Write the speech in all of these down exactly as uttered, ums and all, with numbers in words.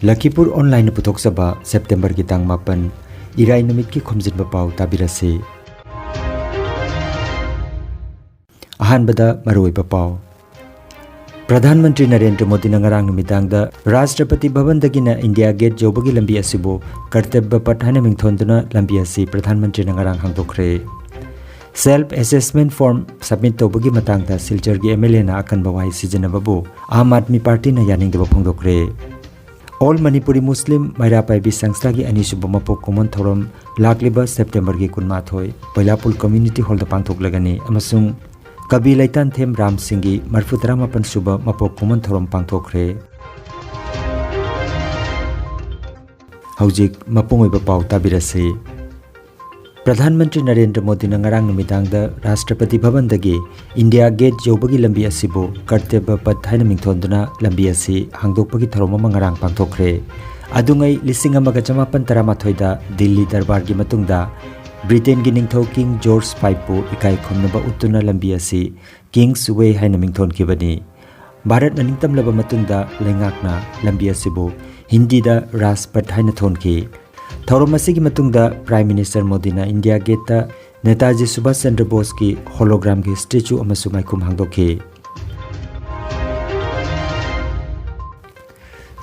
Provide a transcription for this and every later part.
ꯂꯈꯤꯄꯨꯔ ꯑꯣꯟꯂꯥꯏꯟꯅ ꯄꯨꯊꯣꯛꯆꯕ ꯁꯦꯞꯇꯦꯝꯕꯔꯒꯤ ꯇꯥꯡ ꯃꯥꯄꯟ, ꯏꯔꯥꯏ ꯅꯨꯃꯤꯠꯀꯤ ꯈꯣꯝꯖꯤꯟꯕ ꯄꯥꯎ ꯇꯥꯕꯤꯔꯁꯤ꯫ ꯑꯍꯥꯟꯕꯗ ꯃꯔꯨꯑꯣꯏꯕ ꯄꯥꯎ꯫ ꯄ꯭ꯔꯙꯥꯟ ꯃꯟꯇ꯭ꯔꯤ ꯅꯔꯦꯟꯗ꯭ꯔ ꯃꯣꯗꯤꯅ ꯉꯔꯥꯡ ꯅꯨꯃꯤꯗꯥꯡꯗ ꯔꯥꯁꯇ꯭ꯔꯄꯇꯤ ꯚꯕꯟꯗꯒꯤꯅ ꯏꯟꯗꯤꯌꯥ ꯒꯦꯠ ꯌꯧꯕꯒꯤ ꯂꯝꯕꯤ ꯑꯁꯤꯕꯨ ꯀꯔꯇꯕ꯭ꯌ ꯄꯊ ꯍꯥꯏꯅ ꯃꯤꯡꯊꯣꯟꯗꯨꯅ ꯂꯝꯕꯤ ꯑꯁꯤ ꯄ꯭ꯔꯙꯥꯟ ꯃꯟꯇ꯭ꯔꯤꯅ ꯉꯔꯥꯡ ꯍꯥꯡꯗꯣꯛꯈ꯭ꯔꯦ꯫ ꯁꯦꯜꯐ ꯑꯦꯁꯦꯁꯃꯦꯟ ꯐꯣꯔꯝ ꯁꯕꯃꯤꯠ ꯇꯧꯕꯒꯤ ꯃꯇꯥꯡꯗ ꯁꯤꯜꯆꯔꯒꯤ ꯑꯦꯝ ꯑꯦꯜ ꯑꯦꯅ ꯑꯀꯟꯕ ꯋꯥꯍꯩ ꯁꯤꯖꯤꯟꯅꯕꯕꯨ ꯑꯥꯝ ꯑꯥꯗꯃꯤ ꯄꯥꯔꯇꯤꯅ ꯌꯥꯅꯤꯡꯗꯕ ꯐꯣꯡꯗꯣꯛꯈ꯭ꯔꯦ꯫ ꯑꯣꯜ ꯃꯅꯤꯄꯨꯔꯤ ꯃꯨꯁꯂꯤꯝ ꯃꯩꯔꯥ ꯄꯥꯏꯕꯤ ꯁꯪꯁꯊꯥꯒꯤ ꯑꯅꯤꯁꯨꯕ ꯃꯄꯣꯛ ꯀꯨꯝꯑꯣꯟ ꯊꯧꯔꯝ ꯂꯥꯛꯂꯤꯕ ꯁꯦꯞꯇꯦꯝꯕꯔꯒꯤ ꯀꯨꯟꯃꯥꯊꯣꯏ ꯕꯣꯏꯂꯥꯄꯨꯜ ꯀꯝꯃ꯭ꯌꯨꯅꯤꯇꯤ ꯍꯣꯜꯗ ꯄꯥꯡꯊꯣꯛꯂꯒꯅꯤ ꯑꯃꯁꯨꯡ ꯀꯕꯤ ꯂꯩꯇꯥꯟꯊꯦꯝ ꯔꯥꯝ ꯁꯤꯡꯒꯤ ꯃꯔꯤꯐꯨ ꯇꯔꯥꯃꯥꯄꯟ ꯁꯨꯕ ꯃꯄꯣꯛ ꯀꯨꯝꯑꯣꯟ ꯊꯧꯔꯝ ꯄꯥꯡꯊꯣꯛꯈ꯭ꯔꯦ꯫ ꯍꯧꯖꯤꯛ ꯃꯄꯨꯡ ꯑꯣꯏꯕ ꯄꯥꯎ ꯇꯥꯕꯤꯔꯁꯤ꯫ ꯄ꯭ꯔꯙꯥꯟ ꯃꯟꯇ꯭ꯔꯤ ꯅꯔꯦꯟꯗ꯭ꯔ ꯃꯣꯗꯤꯅ ꯉꯔꯥꯡ ꯅꯨꯃꯤꯗꯥꯡꯗ ꯔꯥꯁꯇ꯭ꯔꯄꯇꯤ ꯚꯕꯟꯗꯒꯤ ꯏꯟꯗꯤꯌꯥ ꯒꯦꯠ ꯌꯧꯕꯒꯤ ꯂꯝꯕꯤ ꯑꯁꯤꯕꯨ ꯀꯔꯇꯕ꯭ꯌ ꯄꯊ ꯍꯥꯏꯅ ꯃꯤꯡꯊꯣꯟꯗꯨꯅ ꯂꯝꯕꯤ ꯑꯁꯤ ꯍꯥꯡꯗꯣꯛꯄꯒꯤ ꯊꯧꯔꯝ ꯑꯃ ꯉꯔꯥꯡ ꯄꯥꯡꯊꯣꯛꯈ꯭ꯔꯦ꯫ ꯑꯗꯨꯉꯩ ꯂꯤꯁꯤꯡ ꯑꯃꯒ ꯆꯃꯥꯄꯟ ꯇꯔꯥꯃꯥꯊꯣꯏꯗ ꯗꯤꯜꯂꯤ ꯗꯔꯕꯥꯔꯒꯤ ꯃꯇꯨꯡꯗ ꯕ꯭ꯔꯤꯇꯦꯟꯒꯤ ꯅꯤꯡꯊꯧ ꯀꯤꯡ ꯖꯣꯔꯖ ꯐꯥꯏꯚꯄꯨ ꯏꯀꯥꯏ ꯈꯨꯝꯅꯕ ꯎꯠꯇꯨꯅ ꯂꯝꯕꯤ ꯑꯁꯤ ꯀꯤꯡꯁ ꯋꯦ ꯍꯥꯏꯅ ꯃꯤꯡꯊꯣꯟꯈꯤꯕꯅꯤ꯫ ꯚꯥꯔꯠꯅ ꯅꯤꯡꯇꯝꯂꯕ ꯃꯇꯨꯡꯗ ꯂꯩꯉꯥꯛꯅ ꯂꯝꯕꯤ ꯑꯁꯤꯕꯨ ꯍꯤꯟꯗꯤꯗ ꯔꯥꯖꯄꯊ ꯍꯥꯏꯅ ꯊꯣꯟꯈꯤ꯫ ꯊꯧꯔꯝ ꯑꯁꯤꯒꯤ ꯃꯇꯨꯡꯗ ꯄ꯭ꯔꯥꯏꯝ ꯃꯤꯅꯤꯁꯇꯔ ꯃꯣꯗꯤꯅ ꯏꯟꯗꯤꯌꯥ ꯒꯦꯠꯇ ꯅꯦꯇꯥꯖꯤ ꯁꯨꯚꯥꯁ ꯆꯟꯗ꯭ꯔ ꯕꯣꯁꯀꯤ ꯍꯣꯂꯣꯒ꯭ꯔꯥꯝꯒꯤ ꯁ꯭ꯇꯦꯆꯨ ꯑꯃꯁꯨ ꯃꯥꯏꯈꯨꯝ ꯍꯥꯡꯗꯣꯛꯈꯤ꯫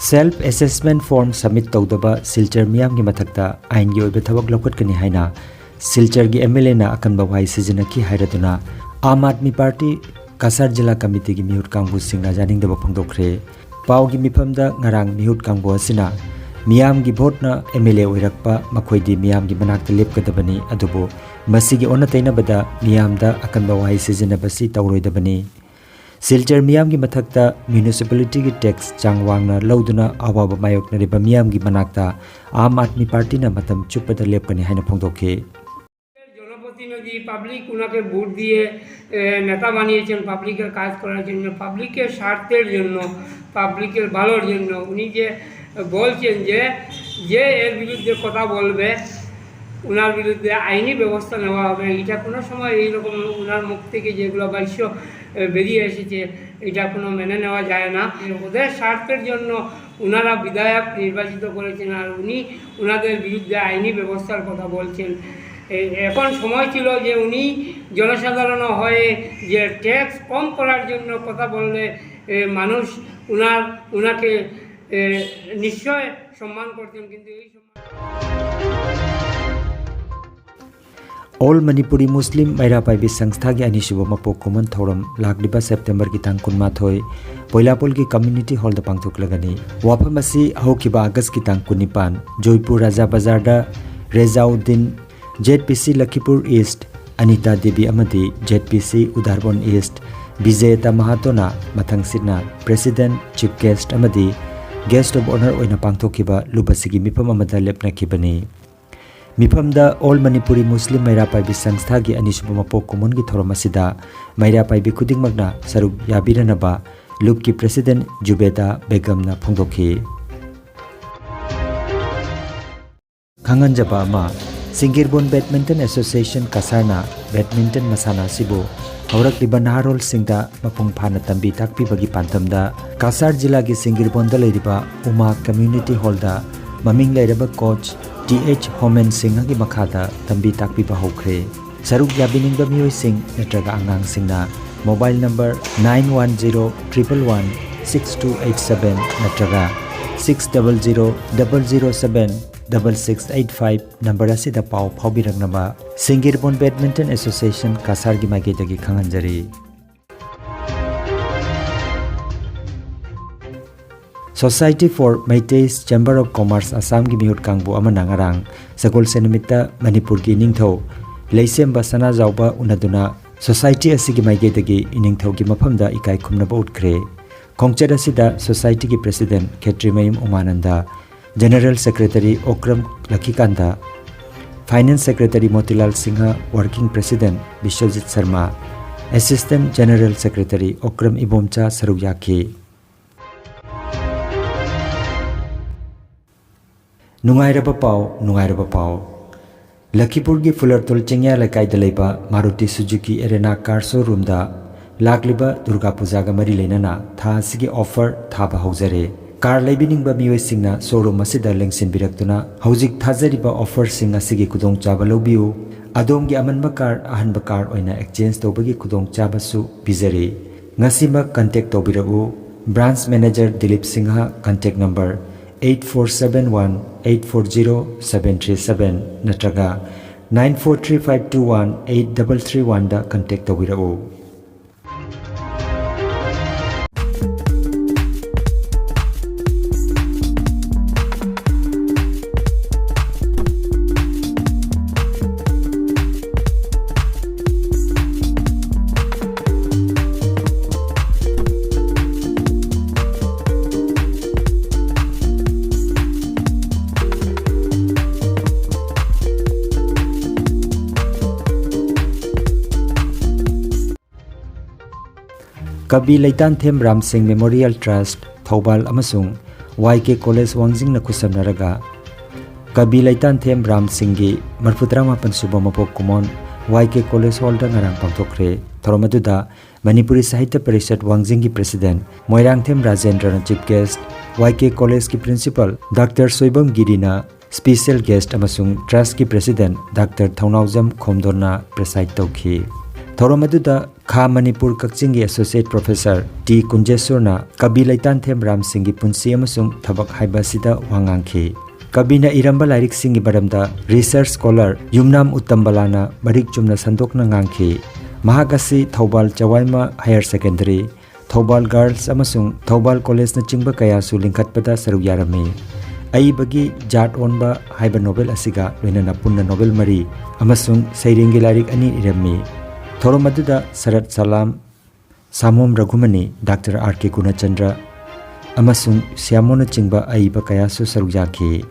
ꯁꯦꯜꯐ ꯑꯦꯁꯦꯁꯃꯦꯟ ꯐꯣꯔꯝ ꯁꯕꯃꯤꯠ ꯇꯧꯗꯕ ꯁꯤꯜꯆꯔ ꯃꯤꯌꯥꯝꯒꯤ ꯃꯊꯛꯇ ꯑꯥꯏꯟꯒꯤ ꯑꯣꯏꯕ ꯊꯕꯛ ꯂꯧꯈꯠꯀꯅꯤ ꯍꯥꯏꯅ ꯁꯤꯜꯆꯔꯒꯤ ꯑꯦꯝ ꯑꯦꯜ ꯑꯦꯅ ꯑꯀꯟꯕ ꯋꯥꯍꯩ ꯁꯤꯖꯤꯟꯅꯈꯤ ꯍꯥꯏꯔꯗꯨꯅ ꯑꯥꯝ ꯑꯥꯗꯃꯤ ꯄꯥꯔꯇꯤ ꯀꯁꯥꯔ ꯖꯤꯂꯥ ꯀꯃꯤꯇꯤꯒꯤ ꯃꯤꯍꯨꯠ ꯀꯥꯡꯕꯨꯁꯤꯡꯅ ꯌꯥꯅꯤꯡꯗꯕ ꯐꯣꯡꯗꯣꯛꯈ꯭ꯔꯦ꯫ ꯄꯥꯎꯒꯤ ꯃꯤꯐꯝꯗ ꯉꯔꯥꯡ ꯃꯤꯍꯨꯠ ꯀꯥꯡꯕꯨ ꯑꯁꯤꯅ ꯃꯤꯌꯥꯝꯒꯤ ꯚꯣꯠꯅ ꯑꯦꯝ ꯑꯦꯜ ꯑꯦ ꯑꯣꯏꯔꯛꯄ, ꯃꯈꯣꯏꯗꯤ ꯃꯤꯌꯥꯝꯒꯤ ꯃꯅꯥꯛꯇ ꯂꯦꯞꯀꯗꯕꯅꯤ, ꯑꯗꯨꯕꯨ ꯃꯁꯤꯒꯤ ꯑꯣꯟꯅ ꯇꯩꯅꯕꯗ ꯃꯤꯌꯥꯝꯗ ꯑꯀꯟꯕ ꯋꯥꯍꯩ ꯁꯤꯖꯤꯟꯅꯕꯁꯤ ꯇꯧꯔꯣꯏꯗꯕꯅꯤ꯫ ꯁꯤꯜꯆꯔ ꯃꯤꯌꯥꯝꯒꯤ ꯃꯊꯛꯇ ꯃ꯭ꯌꯨꯅꯤꯁꯤꯄꯥꯂꯤꯇꯤꯒꯤ ꯇꯦꯛꯁ ꯆꯥꯡ ꯋꯥꯡꯅ ꯂꯧꯗꯨꯅ ꯑꯋꯥꯕ ꯃꯥꯌꯣꯛꯅꯔꯤꯕ ꯃꯤꯌꯥꯝꯒꯤ ꯃꯅꯥꯛꯇ ꯑꯥꯝ ꯑꯥꯗꯃꯤ ꯄꯥꯔꯇꯤꯅ ꯃꯇꯝ ꯆꯨꯞꯄꯗ ꯂꯦꯞꯀꯅꯤ ꯍꯥꯏꯅ ꯐꯣꯡꯗꯣꯛꯈꯤ꯫ জনপ্রতিনিধি, পাবলিক ওনাকে ভোট দিয়ে, এ, নেতা বানিয়েছেন, পাবলিকের কাজ করার জন্য, পাবলিকের স্বার্থের জন্য, পাবলিকের ভালোর জন্য। উনি যে বলছেন যে, যে এর বিরুদ্ধে কথা বলবে, ওনার বিরুদ্ধে আইনি ব্যবস্থা নেওয়া হবে। এটা কোনো সময় এইরকম ওনার মুখ থেকে যেগুলো বাক্য, এ, বেরিয়ে এসেছে, এটা কোনো মেনে নেওয়া যায় না। ওদের স্বার্থের জন্য ওনারা বিধায়ক নির্বাচিত করেছেন, আর উনি ওনাদের বিরুদ্ধে আইনি ব্যবস্থার কথা বলছেন। এ-, এখন সময় ছিল যে উনি জনসাধারণ হয়ে যে ট্যাক্স কম করার জন্য কথা বললে, এ, মানুষ ওনার ওনাকে, এ, নিশ্চয় সম্মান করতেন, কিন্তু এই সম্মান All Manipuri Muslim ꯃꯩꯔꯥ ꯄꯥꯏꯕꯤ ꯁꯪꯁꯊꯥꯒꯤ ꯑꯅꯤꯁꯨꯕ ꯃꯄꯣꯛ ꯀꯨꯝꯑꯣꯟ ꯊꯧꯔꯝ ꯂꯥꯛꯂꯤꯕ ꯁꯦꯞꯇꯦꯝꯕꯔꯒꯤ ꯇꯥꯡ ꯀꯨꯟꯃꯥꯊꯣꯏ ꯄꯣꯏꯂꯥꯄꯣꯜꯒꯤ ꯀꯝꯃ꯭ꯌꯨꯅꯤꯇꯤ ꯍꯣꯜꯗ ꯄꯥꯡꯊꯣꯛꯂꯒꯅꯤ꯫ ꯋꯥꯐꯝ ꯑꯁꯤ ꯍꯧꯈꯤꯕ ꯑꯥꯒꯁꯀꯤ ꯇꯥꯡ ꯀꯨꯟꯅꯤꯄꯥꯟ ꯖꯣꯏꯄꯨꯔ ꯔꯥꯖꯥ ꯕꯖꯥꯔꯗ ꯔꯦꯖꯥꯎꯗꯤꯟ, ꯖꯦꯠ ꯄꯤ ꯁꯤ ꯂꯈꯤꯄꯨꯔ ꯏꯁ꯭ꯠ, ꯑꯅꯤꯇꯥ ꯗꯦꯕꯤ ꯑꯃꯗꯤ ꯖꯦꯠ ꯄꯤ ꯁꯤ ꯎꯗꯥꯔꯕꯣꯟ ꯏꯁ꯭ꯠ, ꯕꯤꯖꯦꯇꯥ ꯃꯍꯥꯇꯣꯅ ꯃꯊꯪꯁꯤꯠꯅ ꯄ꯭ꯔꯦꯁꯤꯗꯦꯟꯠ, ꯆꯤꯐ ꯒꯦꯁ꯭ꯠ ꯑꯃꯗꯤ ꯒꯦꯁ꯭ꯠ ꯑꯣꯐ ꯑꯣꯅꯔ ꯑꯣꯏꯅ ꯄꯥꯡꯊꯣꯛꯈꯤꯕ ꯂꯨꯞ ꯑꯁꯤꯒꯤ ꯃꯤꯐꯝ ꯑꯃꯗ ꯂꯦꯞꯅꯈꯤꯕꯅꯤ꯫ ꯃꯤꯐꯝꯗ ꯑꯣꯜ ꯃꯅꯤꯄꯨꯔꯤ ꯃꯨꯁꯂꯤꯝ ꯃꯩꯔꯥ ꯄꯥꯏꯕꯤ ꯁꯪꯁꯊꯥꯒꯤ ꯑꯅꯤꯁꯨꯕ ꯃꯄꯣꯛ ꯀꯨꯝꯑꯣꯟꯒꯤ ꯊꯧꯔꯝ ꯑꯁꯤꯗ ꯃꯩꯔꯥ ꯄꯥꯏꯕꯤ ꯈꯨꯗꯤꯡꯃꯛꯅ ꯁꯔꯨꯛ ꯌꯥꯕꯤꯔꯅꯕ ꯂꯨꯞꯀꯤ ꯄ꯭ꯔꯦꯁꯤꯗꯦꯟꯠ ꯖꯨꯕꯦꯗꯥ ꯕꯦꯒꯝꯅ ꯐꯣꯡꯗꯣꯛꯈꯤ꯫ ꯈꯪꯍꯟꯖꯕ ꯑꯃ, ꯁꯤꯡꯒꯤꯔꯕꯣꯟ ꯕꯦꯗꯃꯤꯟꯇꯟ ꯑꯦꯁꯣꯁꯤꯌꯦꯁꯟ ꯀꯁꯥꯔꯅ ꯕꯦꯗꯃꯤꯟꯇꯟ ꯃꯁꯥꯟꯅ ꯑꯁꯤꯕꯨ ꯍꯧꯔꯛꯂꯤꯕ ꯅꯍꯥꯔꯣꯜꯁꯤꯡꯗ ꯃꯄꯨꯡ ꯐꯥꯅ ꯇꯝꯕꯤ ꯇꯥꯛꯄꯤꯕꯒꯤ ꯄꯥꯟꯗꯝꯗ ꯀꯁꯥꯔ ꯖꯤꯂꯥꯒꯤ ꯁꯤꯡꯒꯤꯔꯕꯣꯟꯗ ꯂꯩꯔꯤꯕ ꯎꯃꯥ ꯀꯝꯃ꯭ꯌꯨꯅꯤꯇꯤ ꯍꯣꯜꯗ ꯃꯃꯤꯡ ꯂꯩꯔꯕ ꯀꯣꯆ ꯇꯤ ꯑꯩꯆ ꯍꯣꯃꯦꯟ ꯁꯤꯡꯍꯒꯤ ꯃꯈꯥꯗ ꯇꯝꯕꯤ ꯇꯥꯛꯄꯤꯕ ꯍꯧꯈ꯭ꯔꯦ꯫ ꯁꯔꯨꯛ ꯌꯥꯕꯤꯅꯤꯡꯕ ꯃꯤꯑꯣꯏꯁꯤꯡ ꯅꯠꯇ꯭ꯔꯒ ꯑꯉꯥꯡꯁꯤꯡꯅ mobile number nine one zero triple one six two eight seven ꯅꯠꯇ꯭ꯔꯒ six double zero double zero seven double six eight five number ꯑꯁꯤꯗ ꯄꯥꯎ ꯐꯥꯎꯕꯤꯔꯛꯅꯕ ꯁꯤꯡꯒꯤꯔꯕꯣꯟ ꯕꯦꯗꯃꯤꯟꯇꯟ ꯑꯦꯁꯣꯁꯤꯌꯦꯁꯟ ꯀꯁꯥꯔꯒꯤ ꯃꯥꯏꯀꯩꯗꯒꯤ ꯈꯪꯍꯟꯖꯔꯤ꯫ Society for Meiteis Chamber of Commerce ꯑꯁꯥꯝꯒꯤ ꯃꯤꯍꯨꯠ ꯀꯥꯡꯕꯨ ꯑꯃꯅ ꯉꯔꯥꯡ ꯁꯒꯣꯜꯁꯦꯟ ꯅꯨꯃꯤꯠꯇ ꯃꯅꯤꯄꯨꯔꯒꯤ ꯏꯅꯤꯡꯊꯧ ꯂꯩꯁꯦꯝꯕ ꯁꯅꯥꯖꯥꯎꯕ ꯎꯅꯗꯨꯅ ꯁꯣꯁꯥꯏꯇꯤ ꯑꯁꯤꯒꯤ ꯃꯥꯏꯀꯩꯗꯒꯤ ꯏꯅꯤꯡꯊꯧꯒꯤ ꯃꯐꯝꯗ ꯏꯀꯥꯏ ꯈꯨꯝꯅꯕ ꯎꯠꯈ꯭ꯔꯦ꯫ ꯈꯣꯡꯆꯠ ꯑꯁꯤꯗ ꯁꯣꯁꯥꯏꯇꯤꯒꯤ president Khetrimayum Umananda, general secretary Okram Lakhikanta, finance secretary Motilal Singh, working president Biswajit Sharma, assistant general secretary Okram Ibomcha ꯁꯔꯨꯛ ꯌꯥꯈꯤ꯫ ꯅꯨꯡꯉꯥꯏꯔꯕ ꯄꯥꯎ, ꯅꯨꯡꯉꯥꯏꯔꯕ ꯄꯥꯎ꯫ ꯂꯈꯤꯄꯨꯔꯒꯤ ꯐꯨꯂꯔꯇꯣꯜ ꯆꯤꯡꯌꯥ ꯂꯩꯀꯥꯏꯗ ꯂꯩꯕ ꯃꯥꯔꯨꯇꯤ ꯁꯨꯖꯨꯀꯤ ꯑꯦꯔꯦꯅꯥ ꯀꯥꯔ ꯁꯣꯔꯨꯝꯗ ꯂꯥꯛꯂꯤꯕ ꯗꯨꯔꯒꯥ ꯄꯨꯖꯥꯒ ꯃꯔꯤ ꯂꯩꯅꯅ ꯊꯥ ꯑꯁꯤꯒꯤ ꯑꯣꯐꯔ ꯊꯥꯕ ꯍꯧꯖꯔꯦ꯫ ꯀꯥꯔ ꯂꯩꯕꯤꯅꯤꯡꯕ ꯃꯤꯑꯣꯏꯁꯤꯡꯅ ꯁꯣꯔꯨꯝ ꯑꯁꯤꯗ ꯂꯦꯡꯁꯤꯟꯕꯤꯔꯛꯇꯨꯅ ꯍꯧꯖꯤꯛ ꯊꯥꯖꯔꯤꯕ ꯑꯣꯐꯔꯁꯤꯡ ꯑꯁꯤꯒꯤ ꯈꯨꯗꯣꯡꯆꯥꯕ ꯂꯧꯕꯤꯌꯨ꯫ ꯑꯗꯣꯝꯒꯤ ꯑꯃꯟꯕ ꯀꯥꯔ ꯑꯍꯟꯕ ꯀꯥꯔ ꯑꯣꯏꯅ ꯑꯦꯛꯆꯦꯟꯖ ꯇꯧꯕꯒꯤ ꯈꯨꯗꯣꯡꯆꯥꯕꯁꯨ ꯄꯤꯖꯔꯤ꯫ ꯉꯁꯤꯃꯛ ꯀꯟꯇꯦꯛ ꯇꯧꯕꯤꯔꯛꯎ꯫ Branch manager Dilip Singh, contact number eight four seven one eight four zero seven three seven ꯅꯠꯇ꯭ꯔꯒ nine four three five two one eight double three one ꯗ ꯀꯟꯇꯦꯛ ꯇꯧꯕꯤꯔꯛꯎ꯫ ꯀꯕꯤ ꯂꯩꯇꯥꯟꯊꯦꯝ ꯔꯥꯝ ꯁꯤꯡ ꯃꯦꯃꯣꯔꯤꯌꯦꯜ ꯇ꯭ꯔꯁꯠ, ꯊꯧꯕꯥꯜ ꯑꯃꯁꯨꯡ ꯋꯥꯏ ꯀꯦ ꯀꯣꯂꯦꯖ ꯋꯥꯡꯖꯤꯡꯅ ꯈꯨꯠꯁꯝꯅꯔꯒ ꯀꯕꯤ ꯂꯩꯇꯥꯟꯊꯦꯝ ꯔꯥꯝ ꯁꯤꯡꯒꯤ ꯃꯔꯤꯐꯨꯇꯔꯥꯃꯥꯄꯟ ꯁꯨꯕ ꯃꯄꯣꯛ ꯀꯨꯝꯑꯣꯟ ꯋꯥꯏ ꯀꯦ ꯀꯣꯂꯦꯖ ꯍꯣꯜꯗ ꯉꯔꯥꯡ ꯄꯥꯡꯊꯣꯛꯈ꯭ꯔꯦ꯫ ꯊꯧꯔꯝ ꯑꯗꯨꯗ ꯃꯅꯤꯄꯨꯔꯤ ꯁꯥꯍꯤꯇ꯭ꯌ ꯄꯔꯤꯁꯠ ꯋꯥꯡꯖꯤꯡꯒꯤ ꯄ꯭ꯔꯦꯁꯤꯗꯦꯟꯠ ꯃꯣꯏꯔꯥꯡꯊꯦꯝ ꯔꯥꯖꯦꯟꯗ꯭ꯔꯅ ꯆꯤꯐ ꯒꯦꯁ꯭ꯠ, ꯋꯥꯏ ꯀꯦ ꯀꯣꯂꯦꯖꯀꯤ ꯄ꯭ꯔꯤꯟꯁꯤꯄꯥꯜ ꯗꯥꯛꯇꯔ ꯁꯣꯏꯕꯝ ꯒꯤꯔꯤꯅ ꯁ꯭ꯄꯦꯁꯤꯌꯦꯜ ꯒꯦꯁ꯭ꯠ ꯑꯃꯁꯨꯡ ꯇ꯭ꯔꯁꯠꯀꯤ ꯄ꯭ꯔꯦꯁꯤꯗꯦꯟꯠ ꯗꯥꯛꯇꯔ ꯊꯧꯅꯥꯎꯖꯝ ꯈꯣꯝꯗꯣꯟꯅ ꯄ꯭ꯔꯦꯁꯥꯏꯗ ꯇꯧꯈꯤ꯫ ꯊꯧꯔꯝ ꯑꯗꯨꯗ ꯈꯥ ꯃꯅꯤꯄꯨꯔ ꯀꯛꯆꯤꯡꯒꯤ ꯑꯦꯁꯣꯁꯤꯌꯦꯠ ꯄ꯭ꯔꯣꯐꯦꯁꯔ ꯇꯤ ꯀꯨꯟꯖꯦꯁꯣꯔꯅ ꯀꯕꯤ ꯂꯩꯇꯥꯟꯊꯦꯝ ꯔꯥꯝ ꯁꯤꯡꯒꯤ ꯄꯨꯟꯁꯤ ꯑꯃꯁꯨꯡ ꯊꯕꯛ ꯍꯥꯏꯕ ꯑꯁꯤꯗ ꯋꯥ ꯉꯥꯡꯈꯤ꯫ ꯀꯕꯤꯅ ꯏꯔꯝꯕ ꯂꯥꯏꯔꯤꯛꯁꯤꯡꯒꯤ ꯃꯔꯝꯗ ꯔꯤꯁꯔꯆ ꯁ꯭ꯀꯣꯂꯔ ꯌꯨꯝꯅꯥꯝ ꯎꯠꯇꯝ ꯕꯂꯥꯅ ꯃꯔꯤꯛ ꯆꯨꯝꯅ ꯁꯟꯗꯣꯛꯅ ꯉꯥꯡꯈꯤ꯫ ꯃꯍꯥꯛ ꯑꯁꯤ ꯊꯧꯕꯥꯜ ꯆꯋꯥꯏꯃ ꯍꯥꯌꯔ ꯁꯦꯀꯦꯟꯗꯔꯤ, ꯊꯧꯕꯥꯜ ꯒꯥꯔꯜꯁ ꯑꯃꯁꯨꯡ ꯊꯧꯕꯥꯜ ꯀꯣꯂꯦꯖꯅꯆꯤꯡꯕ ꯀꯌꯥꯁꯨ ꯂꯤꯡꯈꯠꯄꯗ ꯁꯔꯨꯛ ꯌꯥꯔꯝꯃꯤ꯫ ꯑꯏꯕꯒꯤ ꯖꯥꯠ ꯑꯣꯟꯕ ꯍꯥꯏꯕ ꯅꯣꯕꯦꯜ ꯑꯁꯤꯒ ꯂꯣꯏꯅꯅ ꯄꯨꯟꯅ ꯅꯣꯕꯦꯜ ꯃꯔꯤ ꯑꯃꯁꯨꯡ ꯁꯩꯔꯦꯡꯒꯤ ꯂꯥꯏꯔꯤꯛ ꯑꯅꯤ ꯏꯔꯝꯃꯤ꯫ ꯊꯧꯔꯝ ꯑꯗꯨꯗ ꯁꯔꯠ ꯁꯂꯥꯝ, ꯁꯥꯃꯣꯝ ꯔꯘꯨꯃꯅꯤ, ꯗꯥꯛꯇꯔ ꯑꯥꯔ ꯀꯦ ꯒꯨꯅꯆꯟꯗ꯭ꯔ ꯑꯃꯁꯨꯡ ꯁ꯭ꯌꯥꯃꯣꯅꯆꯤꯡꯕ ꯑꯏꯕ ꯀꯌꯥꯁꯨ ꯁꯔꯨꯛ ꯌꯥꯈꯤ꯫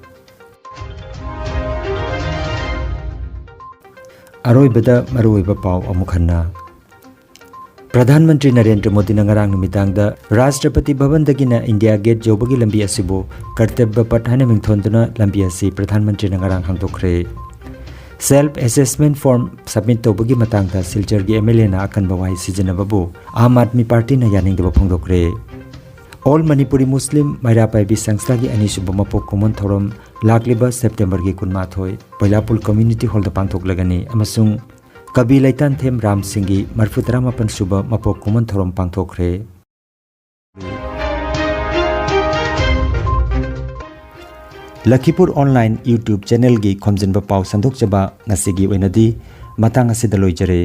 ꯑꯔꯣꯏꯕꯗ ꯃꯔꯨꯑꯣꯏꯕ ꯄꯥꯎ ꯑꯃꯨꯛ ꯍꯟꯅ꯫ ꯄ꯭ꯔꯙꯥꯟ ꯃꯟꯇ꯭ꯔꯤ ꯅꯔꯦꯟꯗ꯭ꯔ ꯃꯣꯗꯤꯅ ꯉꯔꯥꯡ ꯅꯨꯃꯤꯗꯥꯡꯗ ꯔꯥꯁꯇ꯭ꯔꯄꯇꯤ ꯚꯕꯟꯗꯒꯤꯅ ꯏꯟꯗꯤꯌꯥ ꯒꯦꯠ ꯌꯧꯕꯒꯤ ꯂꯝꯕꯤ ꯑꯁꯤꯕꯨ ꯀꯔꯇꯕ꯭ꯌ ꯄꯊ ꯍꯥꯏꯅ ꯃꯤꯡꯊꯣꯟꯗꯨꯅ ꯂꯝꯕꯤ ꯑꯁꯤ ꯄ꯭ꯔꯙꯥꯟ ꯃꯟꯇ꯭ꯔꯤꯅ ꯉꯔꯥꯡ ꯍꯥꯡꯗꯣꯛꯈ꯭ꯔꯦ꯫ Self assessment form submit ꯇꯧꯕꯒꯤ ꯃꯇꯥꯡꯗ ꯁꯤꯜꯆꯔꯒꯤ MLAꯅ ꯑꯀꯟꯕ ꯋꯥꯍꯩ ꯁꯤꯖꯤꯟꯅꯕꯕꯨ ꯑꯥꯝ ꯑꯥꯗꯃꯤ ꯄꯥꯔꯇꯤꯅ ꯌꯥꯅꯤꯡꯗꯕ ꯐꯣꯡꯗꯣꯛꯈ꯭ꯔꯦ꯫ All Manipuri Muslim ꯃꯩꯔꯥ ꯄꯥꯏꯕꯤ ꯁꯪꯁꯊꯥꯒꯤ ꯑꯅꯤꯁꯨꯕ ꯃꯄꯣꯛ ꯀꯨꯝꯑꯣꯟ ꯊꯧꯔꯝ ꯂꯥꯛꯂꯤꯕ ꯁꯦꯞꯇꯦꯝꯕꯔꯒꯤ ꯀꯨꯟꯃꯥꯊꯣꯏ ꯕꯩꯂꯥꯄꯨꯜ ꯀꯝꯃ꯭ꯌꯨꯅꯤꯇꯤ ꯍꯣꯜꯗ ꯄꯥꯡꯊꯣꯛꯂꯒꯅꯤ ꯑꯃꯁꯨꯡ ꯀꯕꯤ ꯂꯩꯇꯥꯟꯊꯦꯝ ꯔꯥꯝ ꯁꯤꯡꯒꯤ ꯃꯔꯤꯐꯨ ꯇꯔꯥꯃꯥꯄꯟ ꯁꯨꯕ ꯃꯄꯣꯛ ꯀꯨꯝꯑꯣꯟ ꯊꯧꯔꯝ ꯄꯥꯡꯊꯣꯛꯈ꯭ꯔꯦ꯫ ꯂꯈꯤꯄꯨꯔ ꯑꯣꯟꯂꯥꯏꯟ YouTube ꯆꯦꯅꯦꯜꯒꯤ ꯈꯣꯝꯖꯤꯟꯕ ꯄꯥꯎ ꯁꯟꯗꯣꯛꯆꯕ ꯉꯁꯤꯒꯤ ꯑꯣꯏꯅꯗꯤ ꯃꯇꯥꯡ ꯑꯁꯤꯗ ꯂꯣꯏꯖꯔꯦ꯫